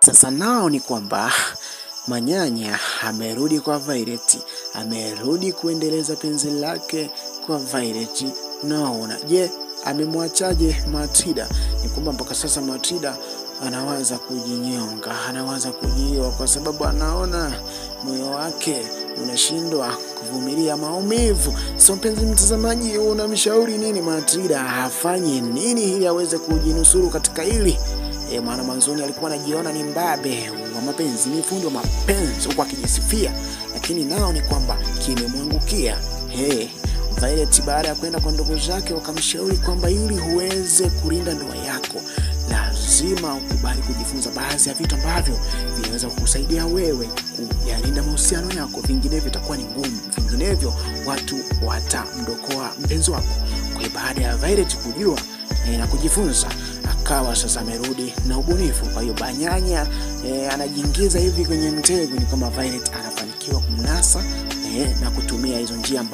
Sasa nao ni kwamba Manyanya amerudi kwa Violet, amerudi kuendeleza penzi lake kwa Violet. Naona je, amemwachaje Matilda? Ni kwamba mpaka sasa Matilda anawaza kujinyonga, anawaza kujiua kwa sababu anaona moyo wake unashindwa kuvumilia maumivu. So mpenzi mtazamaji, unamshauri nini Matilda afanye nini ili aweze kujinusuru katika hili? Maana mwanzoni alikuwa anajiona ni mbabe wa mapenzi, ni fundi wa mapenzi huku akijisifia, lakini nao ni kwamba kimemwangukia. Violet baada ya kwenda kwa ndugu zake wakamshauri kwamba ili huweze kulinda ndoa yako lazima ukubali kujifunza baadhi ya vitu ambavyo vinaweza kukusaidia wewe kuyalinda mahusiano yako, vinginevyo itakuwa ni ngumu, vinginevyo watu watamdokoa mpenzi wako. Kwa hiyo baada ya Violet kujua na kujifunza, akawa sasa amerudi na ubunifu. Kwa hiyo Banyanya anajiingiza hivi kwenye mtego, ni kama Violet anafanikiwa kumnasa na kutumia hizo njia.